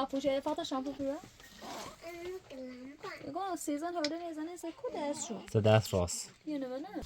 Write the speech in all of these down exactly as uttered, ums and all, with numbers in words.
Appoġġa, fata shampoo pura. Ego season hode ne zane se kudesu. So that's Ross. You never know.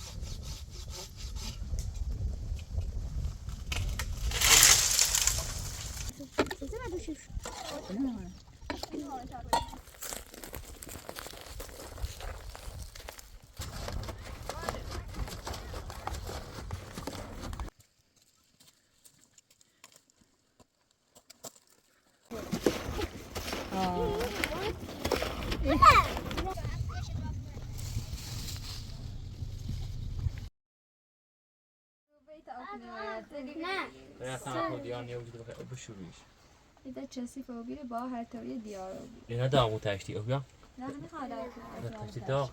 Ida çesi fogiri ba her tavri diyar oldu. Ina da bu taştı yok ya. Ne kadar bu taştı? Ne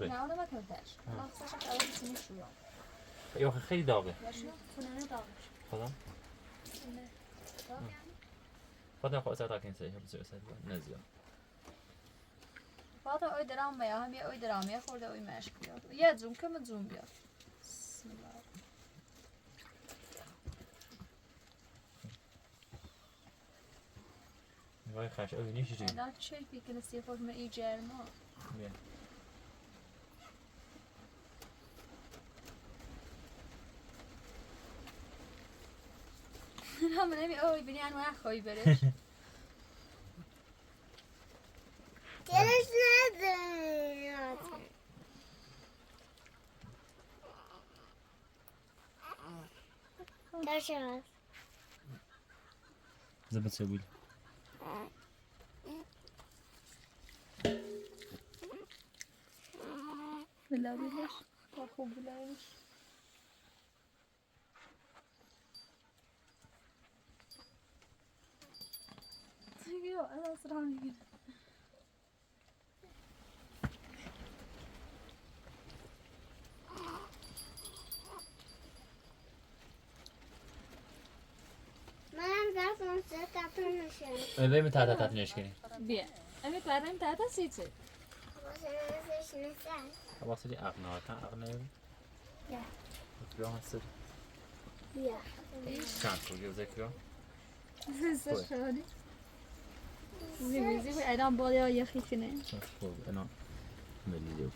kadar bu taştı? Yok. Yok, xeyli dağ. Tamam. Fata xo sa takin se, hep se, ne diyor? Fata oy dramaya, hem ya oy dramaya, xorda oy meşk ya. Ya zum, kama zum ya. Bismillah. Vay, xaş, oy, ne şirin. Ela çöy fikrini sefot me icerma. Ya. Ramane bir oy, bir yan var, koy böyle. Gelişine dönüyor. Taşamaz. Zıbıt söbül. Bilabilir. Bak o bilabilir. Yok, ana sıra. Manam zaten size tatlı neşe. Öyle mi tata tatlı neşkeni? Bir. Evet, ben tata sizi. Ama sen nasıl işini sen? Ama sizi akna vatan, akna evi. Ya. Öpüyorum sizi. Ya. Çan, bu gözüküyor. Sesler şahane. Ziwi, ziwi, ela bol ya yaxitine. Çok, ela. Belli yok.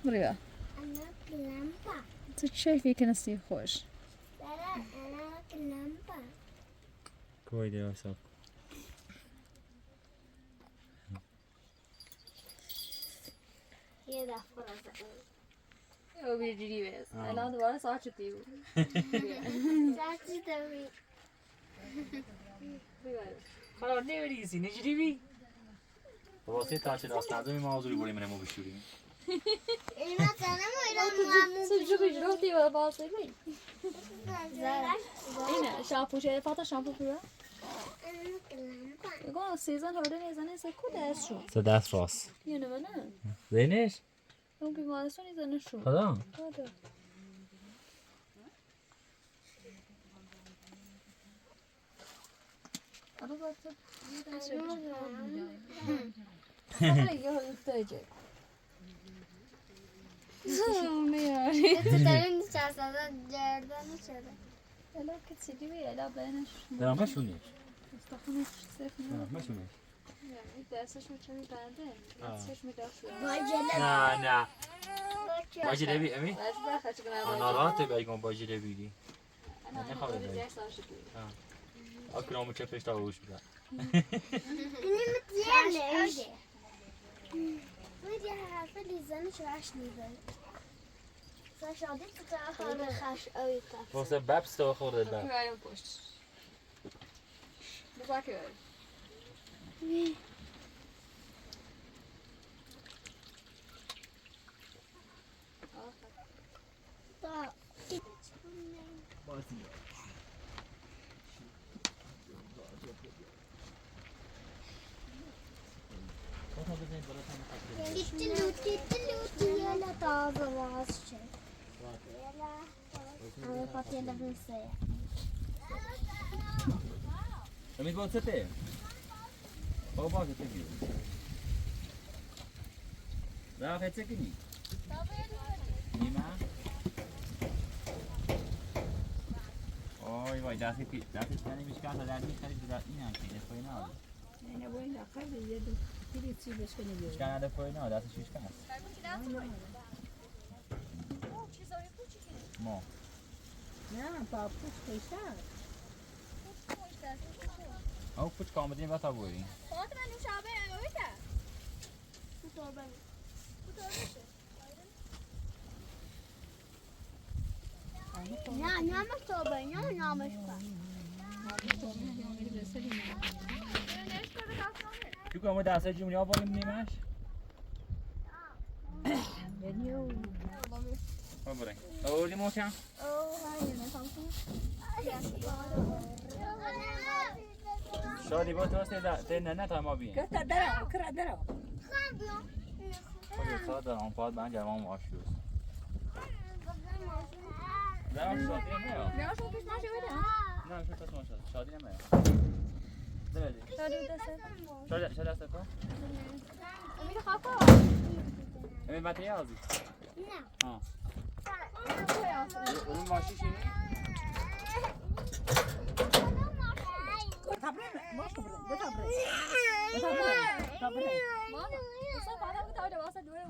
Buraya. Ana lampa. Tu çek bir kere si hoş. Sara, ana lampa. Koy de varsa. Yeda fırasa. Yo, bir ciri bez. Ela duvara saç atıyor. Saç atıyor. Xalo, ne veri si, ne ciri bi? Baba, se taçi da sta, dumi ma uzuri buri mene mo bishuri. Elma sana mı öyle? Sucuk ücreti var, bazı bir. Zara. Ina, shampoo, şey, fata shampoo pura. Ego season hode ne zane se kudesu. So that's Ross. You never know. Deniz. Eun bimariston izane şu. Tamam. Hadi. Araba atıp, bir daha söyleyecek. Hadi ya, üfleyecek. Onu yani. Tutarın içerisinde yerden içeri. Ela küçücük bir ela ben şu. Ya, ben şunu. Mustafa ne çıksa. Ya, ben şunu. Na, na. Bajire bi, emi? Ana rahat be, aygon bajire bi di. Ne xabar be? Ha. Akram çe peşta hoş bida. Benim diyelim. Bu diye hafı lizanı şaş ni be. Sen şadi tutar. Xaş öyle. Yoksa bab sta xorda bab. Baba kör. Titilu, titilu, tiyela taze vazçe. Emi, bol sete. Bol, bol sete. Daha fete ki ni. Ni ma. Oi, oi, dá se pi-, dá se piani biscasa, dá se piani biscasa, dá se piani biscasa. Biscasa dá se piani, dá se biscasa. Mo. Não, pá, puxa, fechar. Ó, puxa, calma, tem batata boa aí. Outra, mas não sabe, é outra. Não tô bem. Não tô bem. Não, não, mas tô bem, não, não, mas pá. Fica uma mudança de união, vou nem mais. Vamos bem. Ô, limão, tchau. Ô, ai, né, vamos. Só de botar você da, tem nana, tá mal bem. Kata dara, kara dara. Olha só, dá um pau de banja, vamos, acho. Não, só tem, meu. Não, só tem mais, olha. Não, deixa eu passar uma chave. Só tem, meu. Dale. Só tem essa. Só tem, só tem essa, pô. Amiga, qual foi? É minha bateria, Alzi. Não. Ah. Não foi essa. Eu, eu não gosto de xixi, né? Mano, eu só falo que tá olhando essa dura.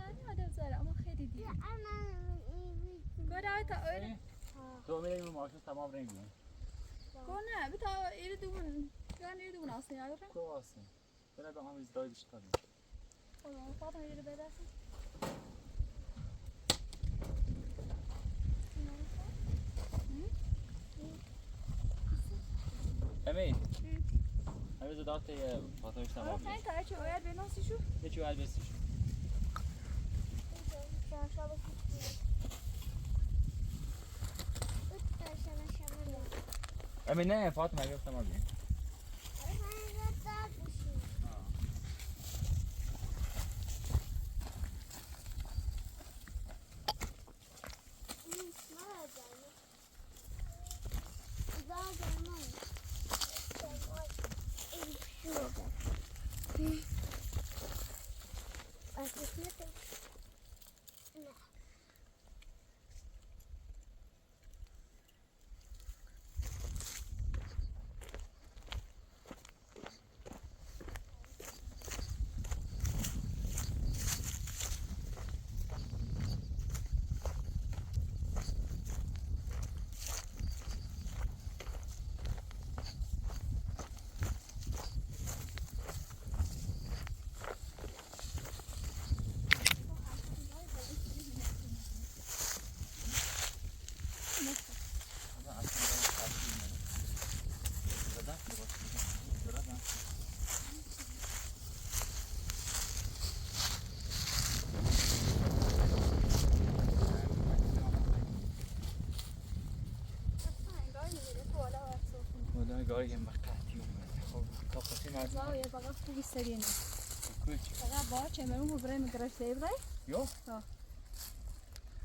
Ani ma def zara, ama xedi di. Ya, ana. Goda ta öyle. Tamam, tamam, tamam. Kona, bir tane eli dumun. Yani eli dumun aslında ya. Kovasın. Beraber ama biz daha bir şey tabii. Tamam, Fatma yürü bedersin. Hı? Emi. Hı. Emi, zodá te, e, Fatma işte ama. Sen kaçı o yer ben nasıl şu? Hiç o yer ben şu. Emi, ne Fatma yok tamam ya. Wala gari yem bakati yom. Kapatın ağzını. Vay ya, bak, bu bir seriye ne? Kuç. Bak, bahçe, ben bu buraya mı graştayım buraya? Yok. Yok.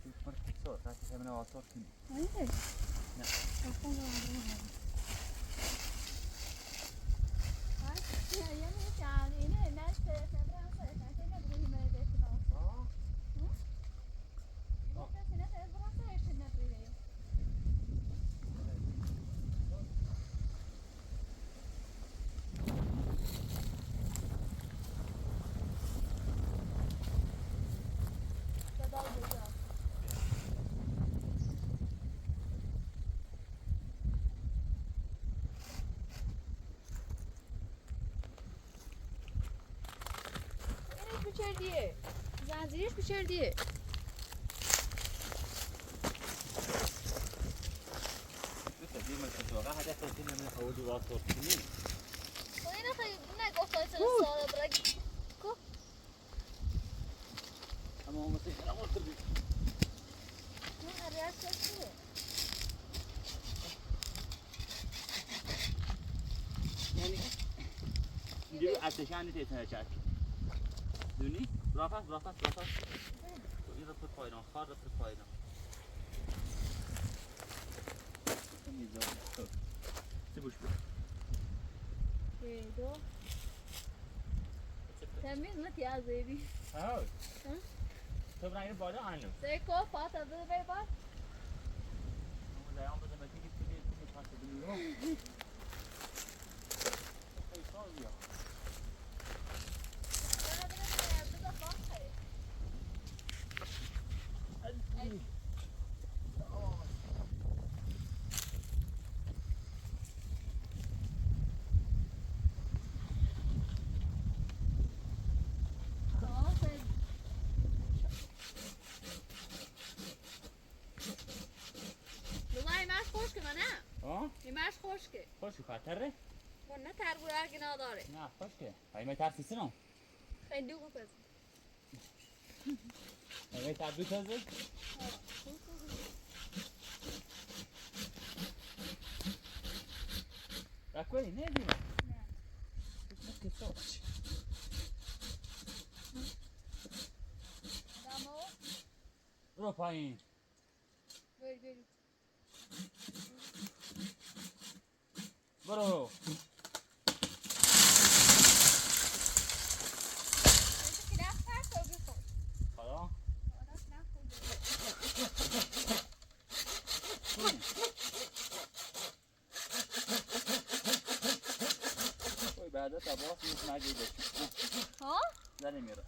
Yok, bak, sor, zaten hemen hava sor şimdi. Öyle. Ne? Bak, bak, bak, bak. Ay, ya, ya, ne çağırdı? Ne, ne, işte, sen biraz, sen, sen ne bileyim, öyle bir şey. Aa. Hı? Aa. Yok, sen ne, sen biraz, sen ne bileyim. Ere hiç biçer diye. Zanzir hiç biçer diye. Lütfen, bir maçın sonra hadi sen dinlemeye avucu var sorsun. Oyuna kay, ne göstersin sonra bırak. Ko. Ama olmasın, ama otur bir. Ne araya sesi? Yani, bir ateş yani teyze çek. Dönü, bırak, bırak, bırak. Yine pır koyun, kar da pır koyun. Ti bush. Kedo. Tamiz ma ti a zebi. Ha. Ha? Tobra ini bada anu. Se ko pata de be ba. Ama da yalnız da metin gitti diye bunu pasta bilmiyorum. Ay, sağ ol ya. والله ماش خوشکه منه. ها؟ این ماش خوشکه. خوشکه خاطره؟ و نه تر بود اگه نداره. نه، خوشکه. ای می ترسی سنم. خیلی دوغو پس. ای می تر دو تازه؟ ها. رکوی، نه دیگه. نه. که تو. دامو. برو پایین. برو، برو. برو. حالا؟ وای، بعدا تا باز نیست نگیره. ها؟ زنی میره.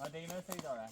آه، دیگه من سری داره.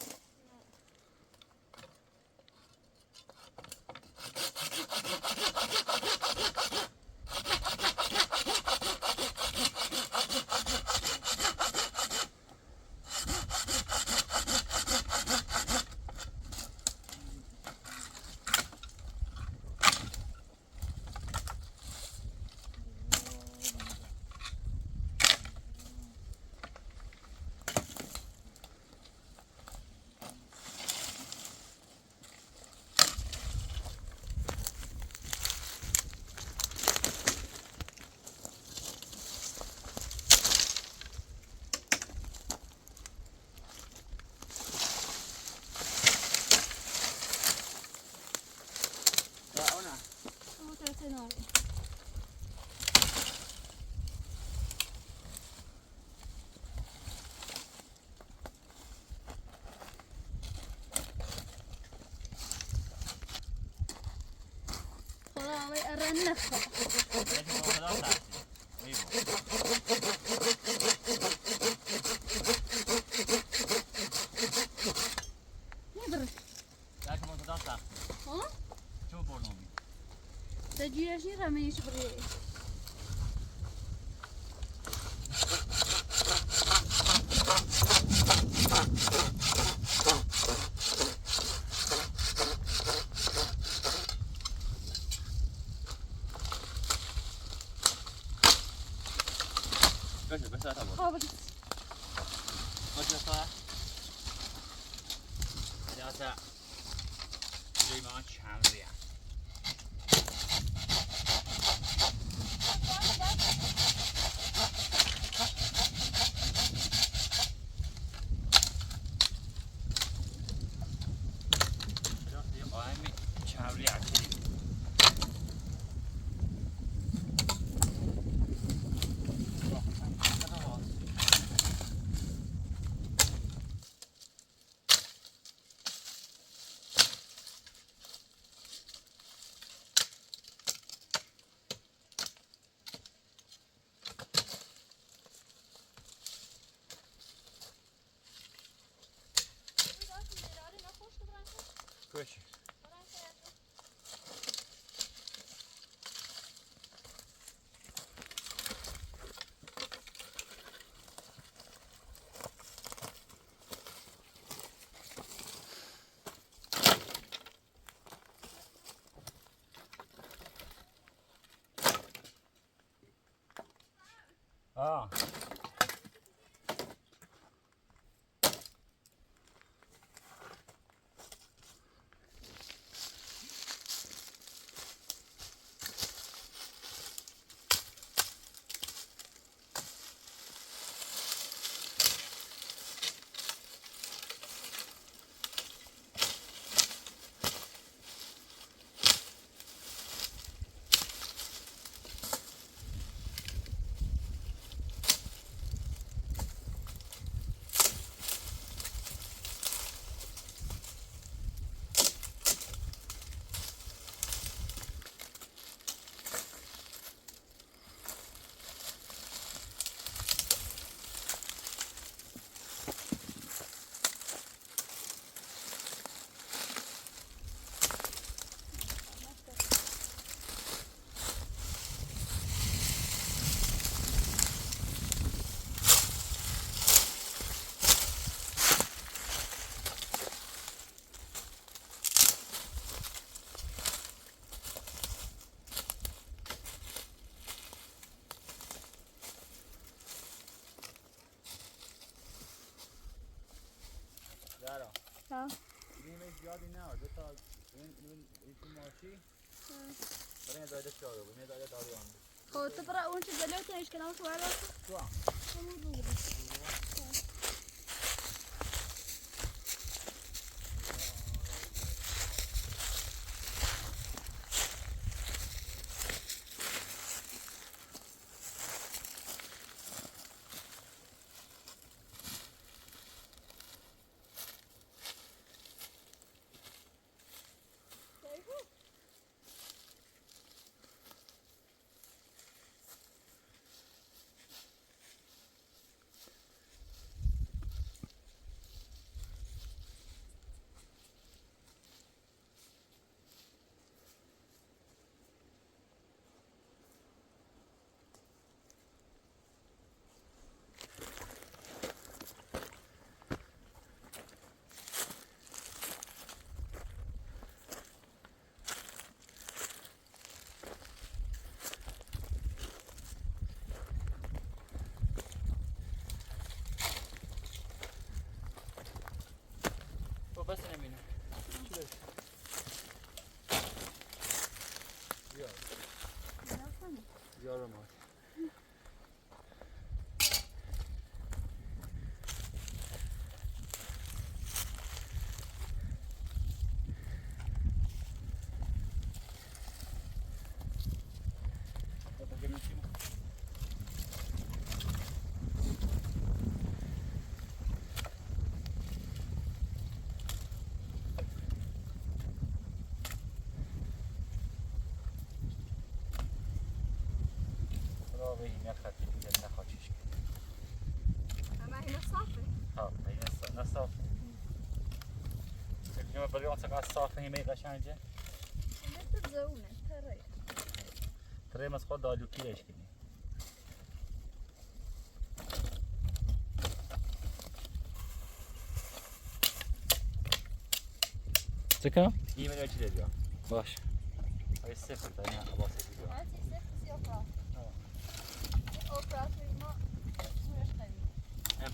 Ja. Neem eens, ja, die nou, dit al, in, in, in, in Marchi. Ja. Breng het bij de koude, we nemen het bij de koude aan. Goed, te para un te de leute is kan ook wel. Ja. Bas, ne mine. Ja. Ja, Roman. Ama hina safê. Ha, hina sa-, na safê. Peki, ma bari onsa ka safê, hina qeşenc e? Hina tı zone, tırı. Tırı mas xo da lükile eşkini. Çıkın. Yeme ne çile diyor. Baş. Ay, sıfır tane, ya, bahsediyor. Ay, sıfır yok ha. Tamam.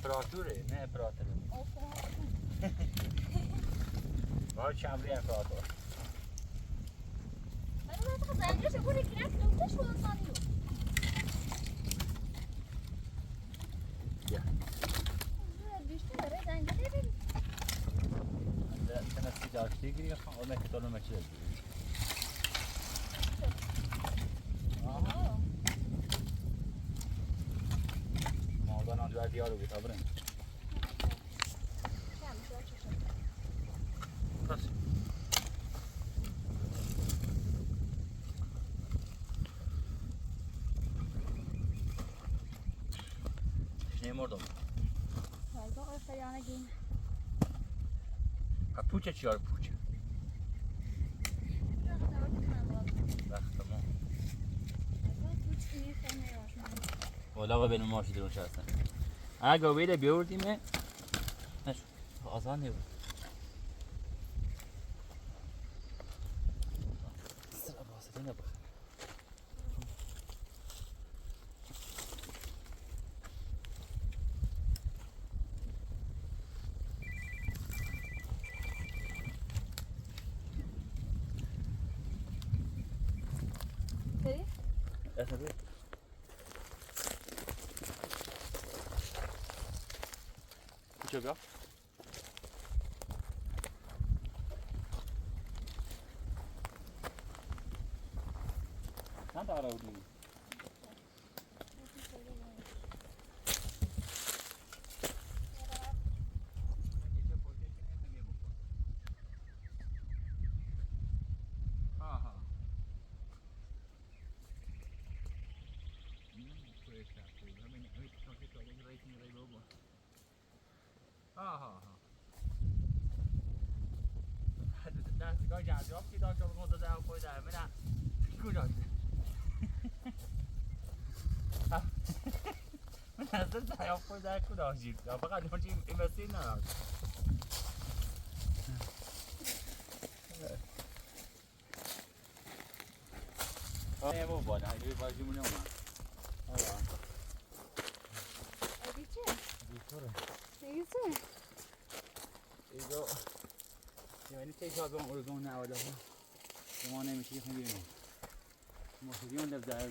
Operatöre, ne operatöre? Operatöre. Var çamrı operatöre. Ya. Sen sıcak şey giriyor, ama ne kadar ne şey. Aha. Ma o zaman güzel diyalog, tabii. Ne mordom? Galiba o feyana giyim. Ha, puça çiyor, puça. Bak, tamam. Galiba puça iyi fena yok. Ola va benim maaşı durun şahsen. Ha, göbeği de bir vurdum ya. Ne şu? Azan yok. Sıra bahsedene bak. Hey. That's a bit. Good job, y'all. Nada ara udi. Aha. Aha, aha. Da, da, da, da, da, da, da, da, da, da, da, da. Mena, da, da, da, da, da, da, da. Ya, baka, da, da, da, da, da. Ɔ, ɛ, bɔ, bɔ, da, ɛ, bɔ, jumɛn ma. Ɔ, wa. Ɛ, di ce? Di ce? Di ce? Ijo. Ni tey sɔ bɛ ŋ oro zɔn na wala. Zɔn na mi shi xun yeno. Mo xun yeno da da.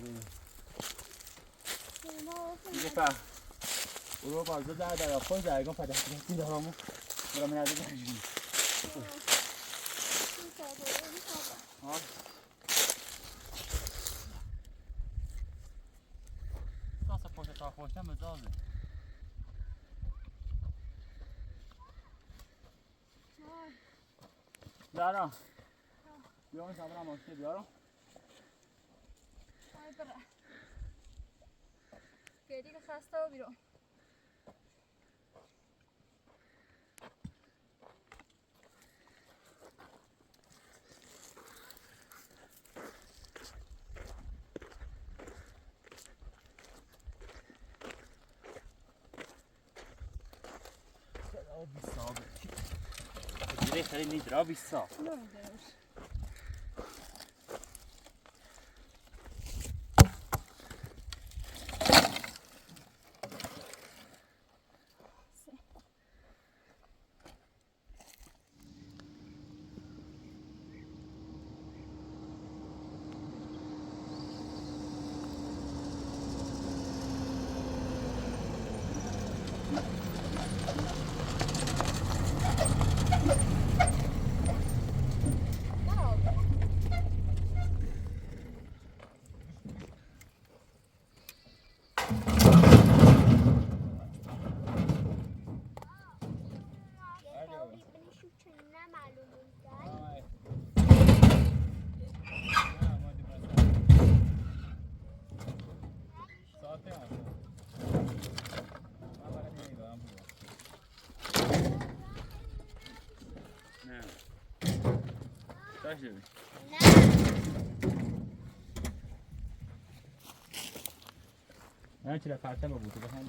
Ni pa. Oro pa zɔ da da ko da ko pa da. Ni da mo. Bra mi na da da. Ha. Sasa poxa ta poxa me dole. Dara. Yo no sabra mo se dara. Ay, para. Ke diga hasta biro. Taxi. Antes da carta, meu puto, vai.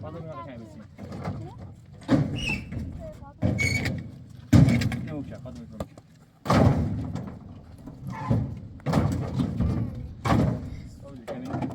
Fala, meu, cara, assim. Não, já, fala, meu, pronto. Olha, quer ver?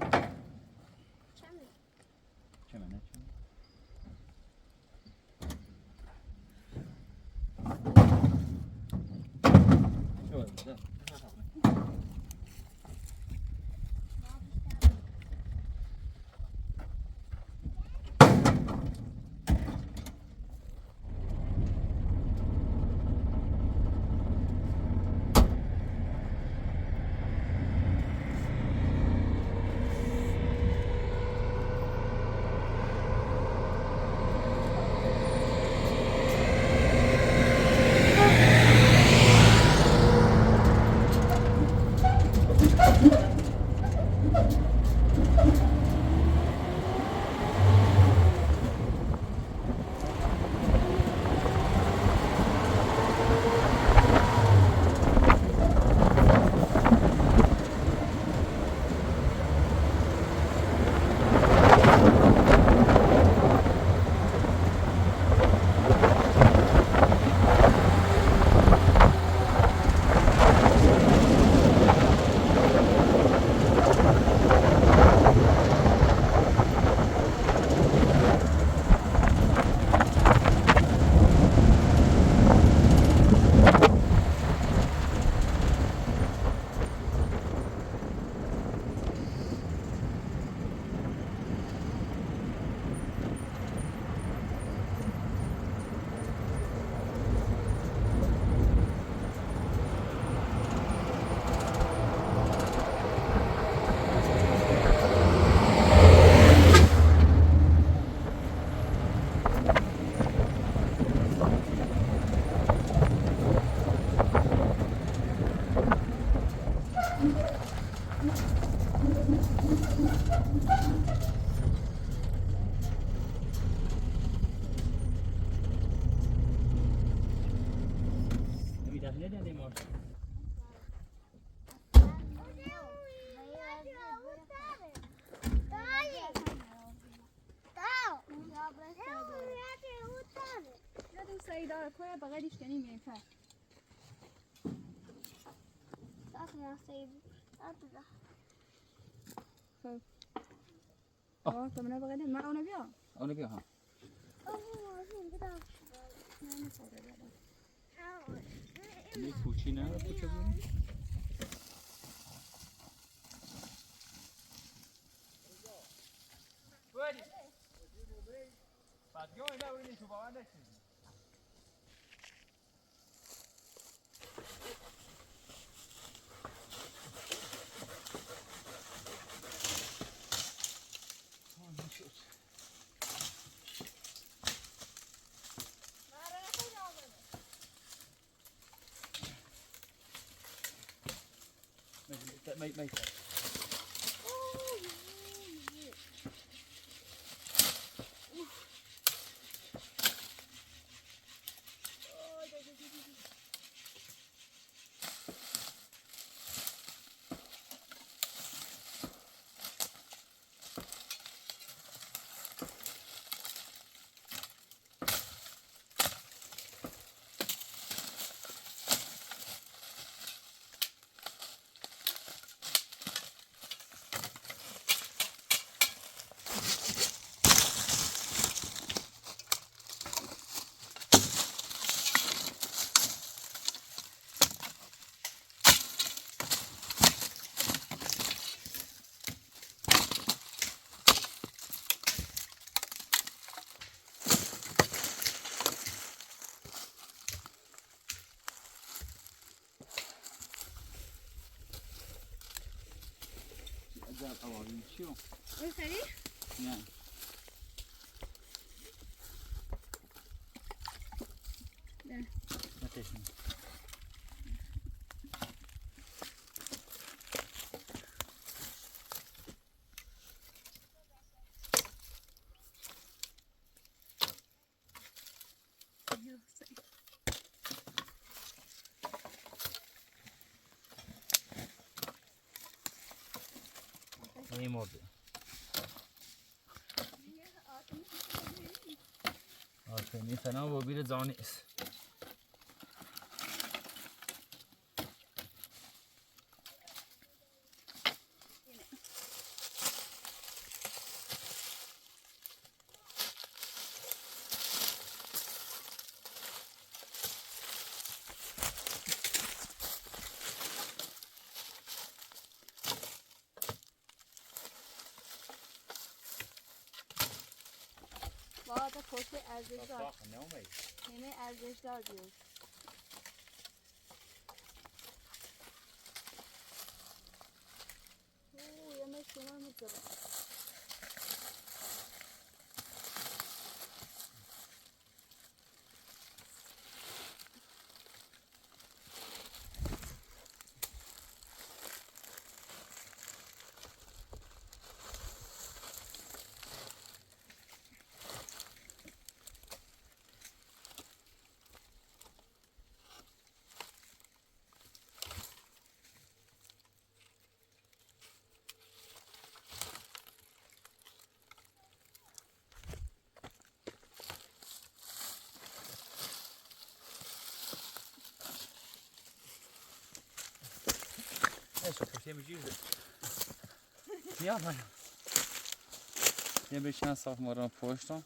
Saida, koya bagadi shkani me fa. Sasa na Saida. Sasa. Ɔ, tɔmɔnɛ bagɛ dɛ, ma, ɔnɛ bia. Ɔnɛ bia, ha. Ni pucina, pucina. Ni morde. Aferin, sana bu bir zani is. Baba, te poşte erzejda. Bak, bak, ne olmayı? Nene erzejda diyor. Uuu, yemek yememiz de var. Eso, pues, ya me ayuda. Ya, vaya. Ya me echan saf maran puesto.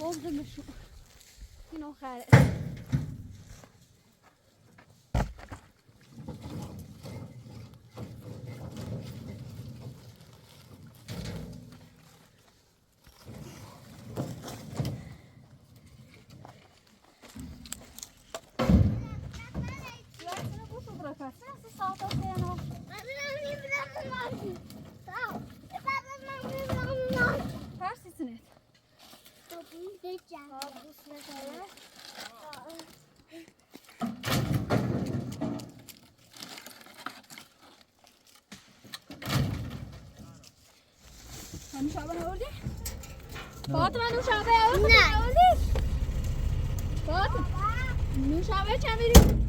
Bozdum şu. Yine o kadar. Ters için et. هنشعبها أولي؟ نعم. فاطمة، هنشعبها أولي؟ نعم. فاطمة، هنشعبها تعملي؟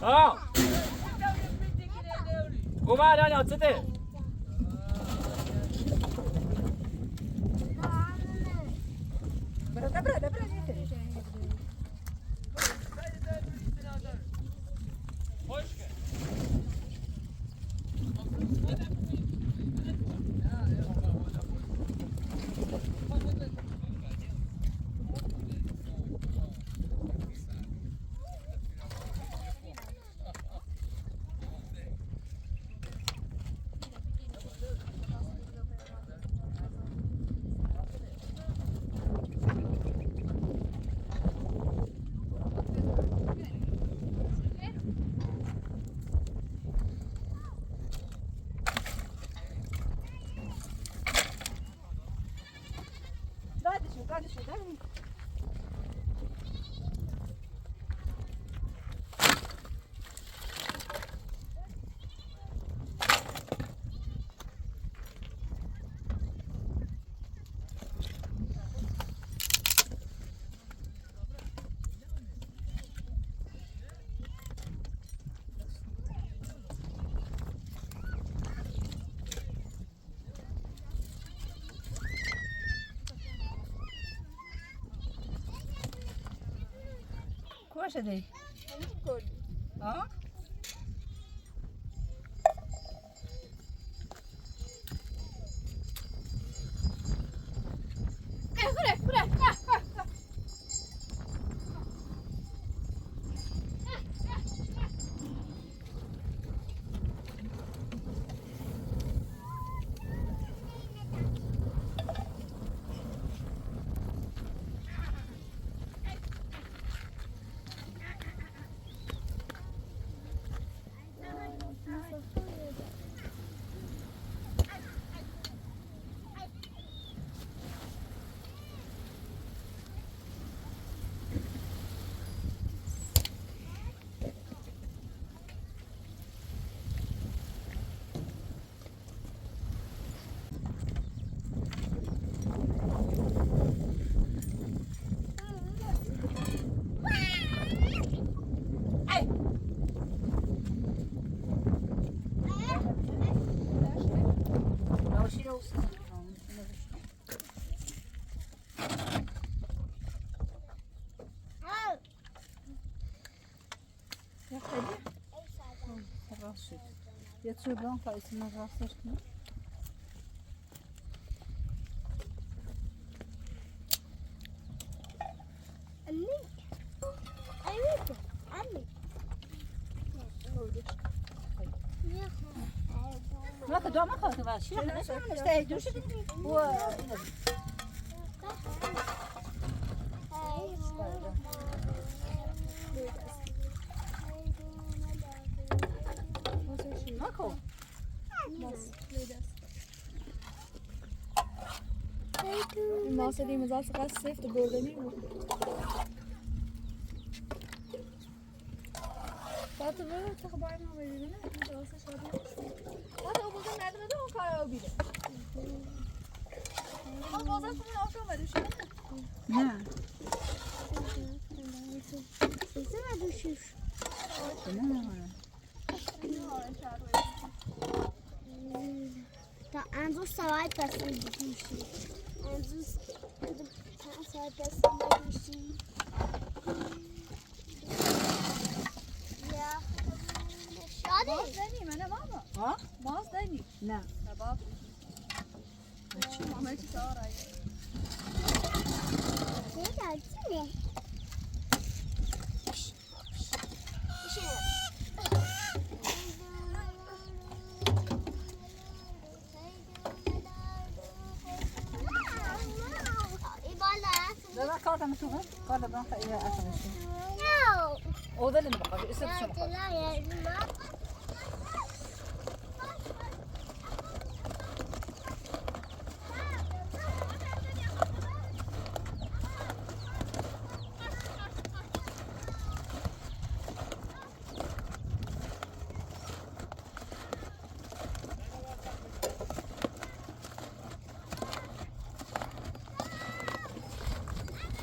Ah! Kuma dani otsete. Kosa dai. Ha? Mercredi? Hum, ça va ensuite. Il y a toujours blanc, quoi, ici, moi, je vais sortir. Nossa, Lima, já se passa sempre do bolo, né? Fatma, taxbay ma bejene, nasıl şadi. Hadi o burada nerede de o kaya o bile. Ama bazen sonra akşam düşüyor. Ne? Ne zaman düşüyor? Ne zaman? Tá, anzu sawai pasin düşüyor. Anzu, anzu sawai pasin düşüyor. Ya. Şadi. Maz deni, mene mama. Ha? Maz deni. Ne? Kebap. Açayım. Ama hiç sağır ayı. Ne geldi ne? Dada, corta-me tu, vem? Corta, pronto, aí, essa mexida. Não. Ou dali no bocado, isso é do seu bocado.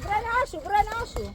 Granaxu, granaxu.